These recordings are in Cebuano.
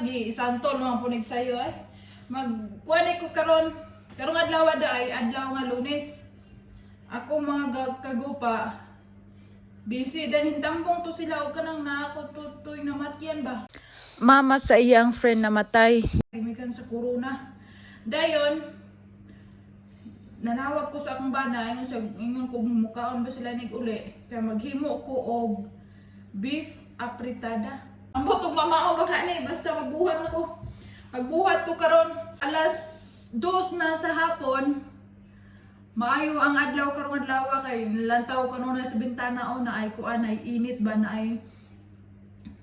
Gi santol mga punig sayo ay. Magkuan ko karon. Karong adlaw da ay adlaw nga Lunes. Ako mga kagupa busy dan hintambong to sila og kanang naa ko tutoy namatyan ba. Mama sa iyang friend namatay. Gimikan sa corona. Dayon nanawag ko sa akong bana ingon sa ingon ko mukaon ba sila nig uli kay maghimo ko og beef apritada. Ambot og mamao ba ka ni, basta magbuhat ako. Magbuhat ko karon alas 2 na sa hapon. Maayo ang adlaw karong adlaw kay lantaw kanunay sa bintana o na ay kuan ay init ba na ay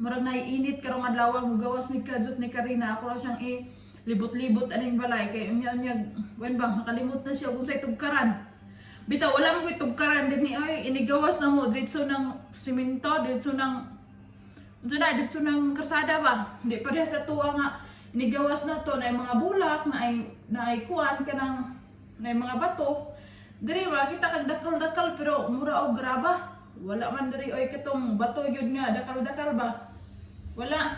murag na init karong adlaw, mugawas mi kadyot ni Karina, ako ra siyang i libot-libot aning balay kay unya-unya kuan ba makalimot na siya kung sa tugkaran. Bitaw wala mo koy tugkaran dinhi oy, inigawas na mo diretso ng simento, diretso ng unsa na, diretso ng karsada ba. Hindi pareha sa tuwa nga inigawas na to na ay mga bulak na ay kuan kanang na ay mga bato. Diri wa kita kag dakal-dakal pero mura og graba. Wala man diri oy katong bato gyud nga dakal-dakal ba. Wala.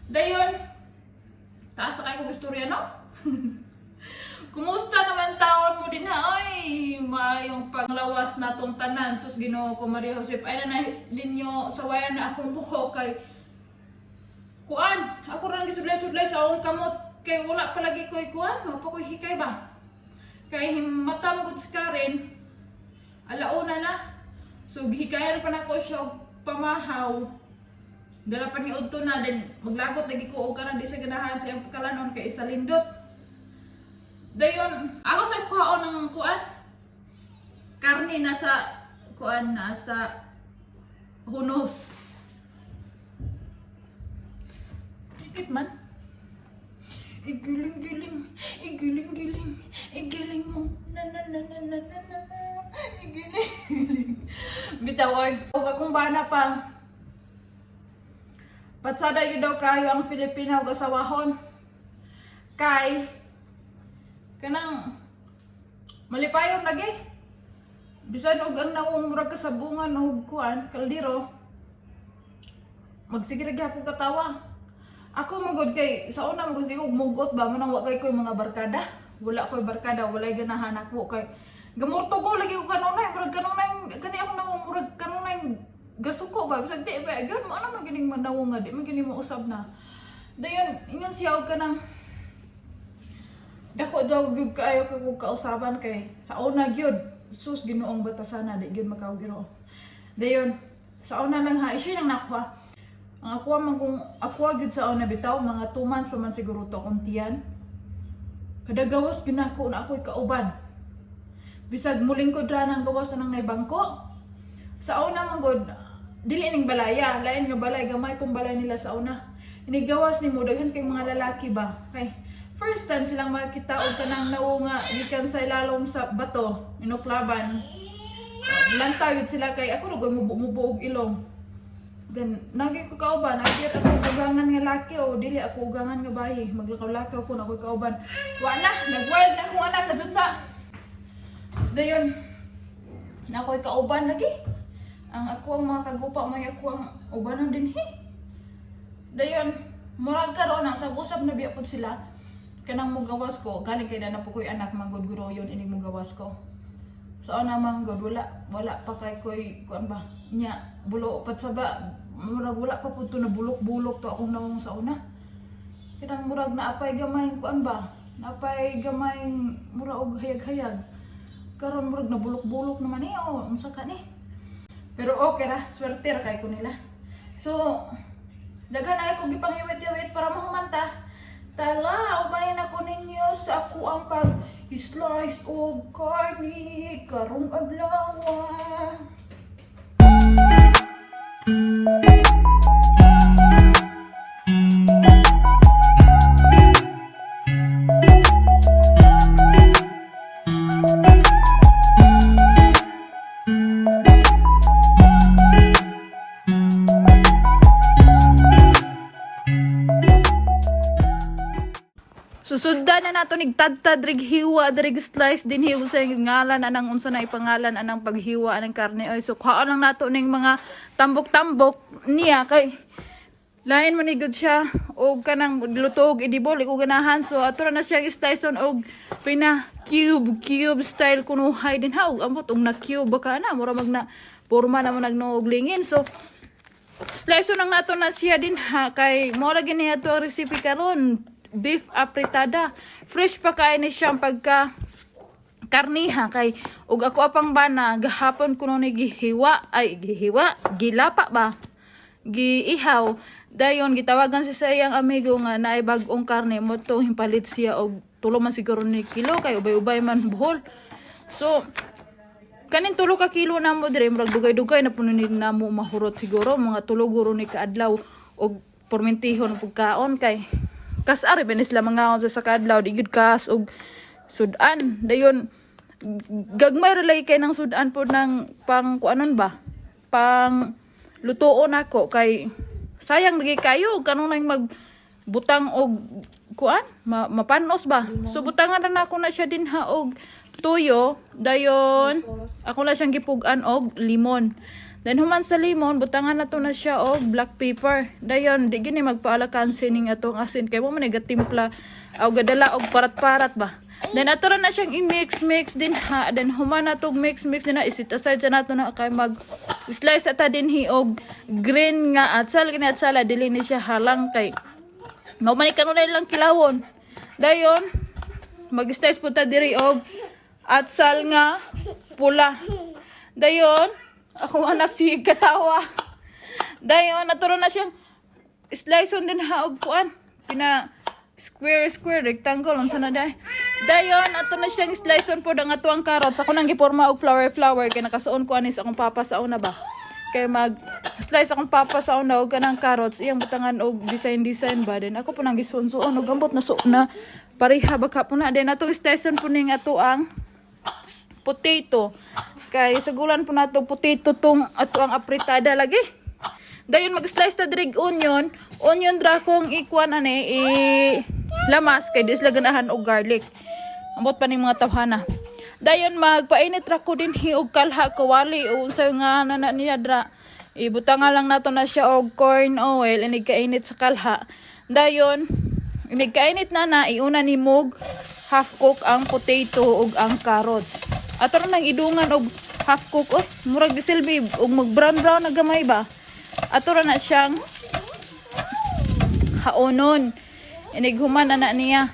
Dayon taas sa kay kong istorya, no? Kumusta naman taon mo din ha? Oy, mayong panglawas na tong tanan. Sus, Ginoo ko Maria Josep. Ay na na ninyo sawayan na akong buhok kay kuan. Ako ra gisudlay-sudlay sa akong kamot kay wala palagi ko'y kuan. Wa pa ko'y hikay ba? Kay matam gud si Karen. Alauna na. So gihikayan pa nako siya og pamahaw. Dala pa ni udto na then maglagot lagi ko og kanang di siya ganahan sa iyang pagkalanon kay isa lindot. Dayon, ako sa kuhaon ng kuan. Karne nasa kuan, nasa hunos. Ikit man. Igiling-giling, igiling-giling, igiling mo. Na na na na na na na. Igiling. Bitaw oy. Og akong bana pa. Patsada yun daw kayo ang Filipina ug asawahon. Kay kanang malipayon lagi. Bisan og ang nawong murag kasabungan og kuan, kaldero. Magsige ra gyapon katawa. Ako man gud kay sa una man gud siguro mugot ba mo nang wa kay koy mga barkada. Wala koy barkada, walay ganahan ako kay gamurto ko lagi ko kanunay, murag kanunay kani ako nawong murag kanunay gasuko ba, bisag di ba gyud mo ano man gining manawong nga di man gini mo usab na. Dayon ingon siya og kanang dako daw gyud kaayo kay kog kausaban kay sa una gyud, sus, Ginoong batasana, di gyud makaw Ginoo. Dayon sa una lang ha, siya nang nakuha. Ang ako man kung ako gyud sa una bitaw mga 2 months pa man siguro to akong tiyan. Kada gawas gyud nako na ako'y kauban. Bisag mulingkod ra nang gawas na nang naibangko. Sa una man gud dili ning balaya, lain nga balay, gamay tong balay nila sa una. Inigawas nimo daghan kay mga lalaki ba. Kay first time silang makita og kanang nawo nga gikan sa ilalom sa bato, inuklaban. Lantaw yun sila kay ako ra mubo-mubo og ilong. Then, nagi ko kauban, nagi ako ugangan nga laki o dili ako ugangan nga bayi. Maglakaw-lakaw ko na ako'y kauban. Wa na, nag-wild na akong anak, kajutsa. Dayon, na ako'y kauban lagi. Ang ako ang mga kagupa, may ako ang ubanon din hi. Dayon, murag karon ang usab-usab na biya pod sila. Kanang mugawas ko, galing kay na po ko'y anak, manggod guro yun, inig mugawas ko. So ana man gud, wala wala pa kay koy kuan ba nya bulo pat sa ba, murag wala pa pud to na bulok-bulok to akong nawong sa una. Kanang murag naapay gamay kuan ba? Naapay gamay mura og hayag-hayag. Karon murag na bulok-bulok naman ni o unsa ka ni. Pero okay ra, swerte ra kay ko nila. So daghan ay ko gipanghiwit-hiwit para mahumanta. Tala, ubanin ako ninyo sa ako ang pag slice og karne karong adlaw. Susundan na nato nig tadtad rig hiwa rig slice din hiwa sa ngalan anang unsa na ipangalan anang paghiwa anang karne oy. So kuhaan lang nato ning mga tambok-tambok niya kay Lain man gud siya og kanang luto og edible ko ganahan, so ato ra na siya slice on og pina cube cube style kunuhay din ha. Og ambot og na cube ba ka na, mura mag na porma na mo nagnoog lingin. So slice lang nato na siya din ha, kay mo ra gini ato ang recipe karon, beef apritada. Fresh pa kay ni siya pagka karniha, kay ug ako apang bana gahapon kuno ni gihiwa, ay gihiwa, gilapa ba, giihaw. Dayon gitawagan siya sa iyang amigo nga naay bag-ong karne mo to, himpalit siya og 3 man siguro ni kilo, kay ubay-ubay man buhol. So kanin 3 ka kilo na mo dire, murag dugay-dugay na puno ni namo mahurot, siguro mga 3 guro ni kaadlaw og pormentihon pagkaon, kay kas ari ba ni sila mangaon sa kadlaw, di gyud kas og sudan. Dayon gagmay ra lay kay ng sudan po ng pang kuanon ba, pang lutuon nako, kay sayang lagi kayo kanunay mag butang og kuan, mapanos ba. So butangan ra nako na siya din ha og tuyo. Dayon ako na siyang gipug-an og limon. Then human sa limon, butangan na to na siya og black pepper. Dayon di gini magpaalakansi ning atong asin, kay mo man nagatimpla aw gadala og parat-parat ba. Then ato ra na siyang i-mix mix din ha. Then human na tog mix mix din na, isit aside sa nato na, kay mag slice ata din hi og green nga atsal. Kini atsala, dili ni siya halang, kay mao man ni kanunay lang kilawon. Dayon mag-slice po ta diri og atsal nga pula. Dayon akong anak si katawa. Dayon naturo na siyang slice on din ha og kuan, pina square square, rectangle, unsa na day. Dayon ato na siyang slice on pod ang atuang carrots. Ako nang giporma og flower flower, kay nakasuon ko ani sa akong papa sa una ba. Kay mag slice akong papa sa una og kanang carrots, iyang butangan og design design ba. Then ako po nang gisuon-suon og ambot na so na pareha ba ka po na. Then atong slice on po ning ato ang potato, kay sagulan po nato potato tong ato ang apritada lagi. Dayon mag-slice ta diri onion. Onion dra kong ikuan ani i lamas, kay di sila ganahan og garlic. Ambot pa ning mga tawhana. Dayon magpainit ra ko din hi og kalha, kawali o unsa nga na niya dra. Ibutang nga lang nato na siya og corn oil inig kainit sa kalha. Dayon inig kainit na na, iuna ni mog half cook ang potato ug ang carrots. Ato ra nang idungan og half cook, oh, murag disilbi og mag brown brown na gamay ba. Ato ra na siyang haonon. Inig human na na niya,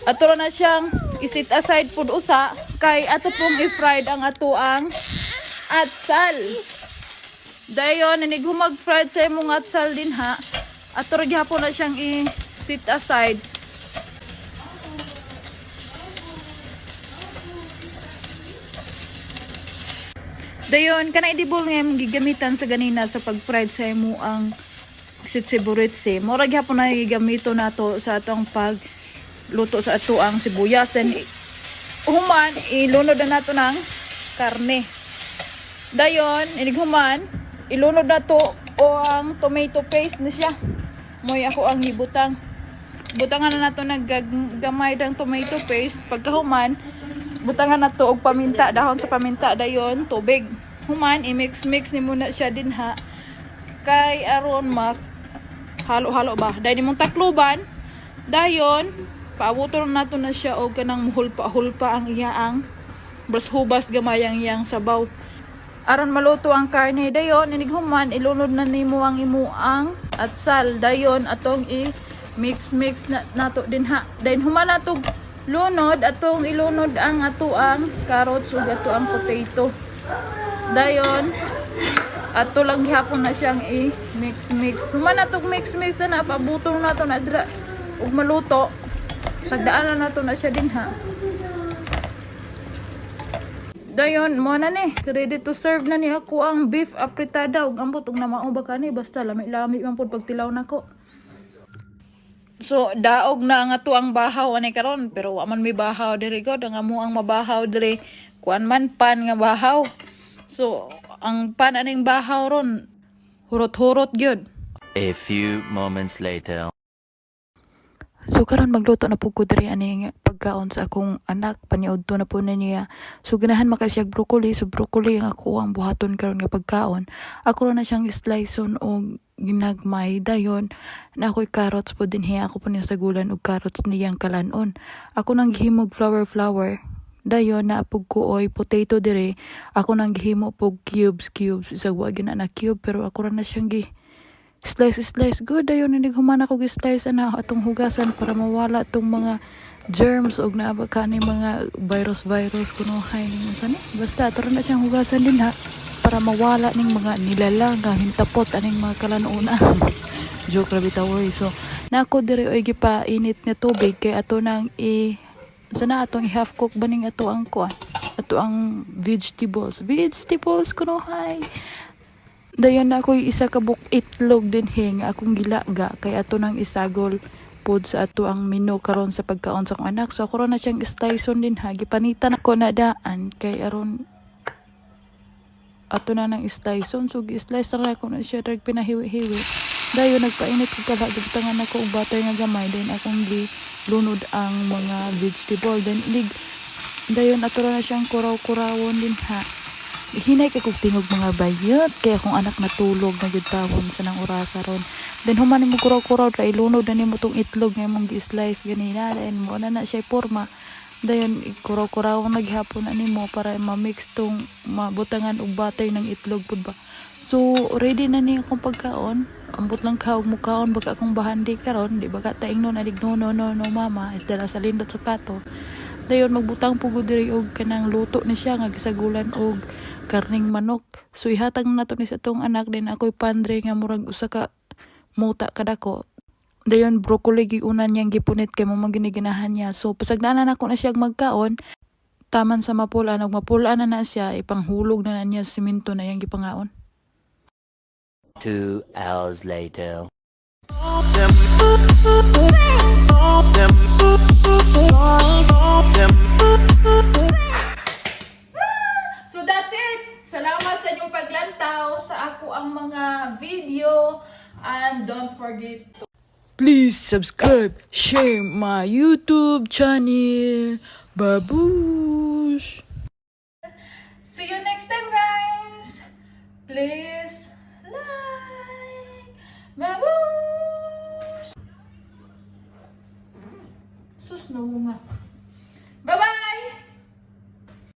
ato ra na siyang isit aside pud usa, kay ato pong i-fried ang ato ang atsal. Dayon inig humag fried sa imong atsal din ha, ato ra gihapon na siyang i-sit aside. Dayon kana edible nga imong gigamitan sa ganina sa pag-fried sa imo ang sitsiburitsi. Mura gihapon na gigamito nato sa atong pag luto sa ato ang sibuyas. Then human, ilunod na nato ng karne. Dayon inig human, ilunod nato o ang tomato paste ni siya. Moy ako ang gibutang. Butangan na nato naggamay ng tomato paste. Pagkahuman, butangan na to og paminta, dahon sa paminta, dayon tubig. Human, i-mix mix ni muna siya din ha, kay aron mak halo-halo ba. Dayon imong takluban. Dayon paabuton nato na siya og kanang muhulpa-hulpa ang iya ang bras hubas gamay ang iyang sabaw aron maluto ang karne. Dayon inig human, ilunod na nimo ang imuang atsal. Dayon atong i mix mix na nato din ha. Dayon human nato lunod, atong ilunod ang ato ang carrots ug ato ang potato. Dayon ato lang gihapon na siyang i mix mix. Human nato mix mix na, pabuton nato na dira ug maluto. Sagdaan na nato na siya din ha. Dayon mo na ni, ready to serve na ni ako ang beef apritada. Ug ambot og namao ba kani, basta lami-lami man pud pagtilaw nako. So daog na ang ato ang bahaw ani karon, pero wa man may bahaw diri god. Ang amo ang mabahaw diri kuan man, pan nga bahaw. So ang pan aning bahaw ron, hurot-hurot gyud. A few moments later. So karon magluto na pud ko diri aning pagkaon sa akong anak, paniudto na po na niya. So ganahan man kay siya broccoli, so broccoli ang ako ang buhaton karon nga pagkaon. Ako ra na siyang slice-on og ginagmay. Dayon na ako'y carrots po dinhi, ako po niya sagulan og carrots niyang kalanon. Ako nang gihimog flower flower. Dayon naa pud ko oy potato dire. Ako nang gihimo pog cubes cubes. Bisag wa gyud na na cube, pero ako ra na siyang gi slice slice good. Dayon inig human ako gi-slice ana, atong hugasan para mawala tong mga germs og naa ba kani mga virus virus kuno hay ning unsa ni. Basta ato ra na siyang hugasan din ha para mawala ning mga nilalang nga hintapot aning mga kalanuna. Joke ra bitaw oy. So nako diri oy gipainit nga tubig kay ato nang i sa na atong i-half cook ba ning ato ang kuan, ato ang vegetables vegetables kuno hay. Dayon na ako'y isa ka buok itlog dinhi nga akong gilaga kay ato nang isagol pod sa ato ang menu karon sa pagkaon sa akong anak. So ako ra na siyang slice din ha. Gipanitan ako na daan kay aron ato na nang slice. So gi-slice ra ko na siya drag pinahiwi-hiwi. Dayon nagpainit ko kala, gibutangan ako og butter nga gamay, then akong gi lunod ang mga vegetable. Then inig dayon ato ra na siyang kuraw-kurawon din ha. Hinay kay kog tingog, mga bayot, kay akong anak natulog na gyud tawon sa nang orasa ron. Then human nimo kuraw-kuraw ra, ilunod na nimo tong itlog nga imong gi-slice ganina. Then mo na na siya porma. Dayon kuraw-kuraw na gihapon na nimo para ma-mix tong mabutangan og butter ng itlog pud ba. So ready na ni akong pagkaon. Ambot lang ka og mukaon baka akong bahandi karon, di ba ka taingnon anig, "No, no, no, no, mama," dala sa lindot sa plato. Dayon magbutang pud ko diri og kanang luto ni siya nga gisagulan og karning manok. So ihatag na nato ni sa atong anak din. Ako'y pandre nga murag usa ka muta kadako. Dayon broccoli giuna niyang gipunit kay mo man giniganahan niya. So pasagdanan nako na siya magkaon. Taman sa mapula, og mapula na na siya, ipanghulog na na niya sa simento na iyang gipangaon. 2 hours later. Them, them, them. So that's it. Salamat sa inyong paglantaw sa ako ang mga video and don't forget to Please subscribe, share my YouTube channel. Babush! See you next time, guys. Please like. Babush! Sus, no nga.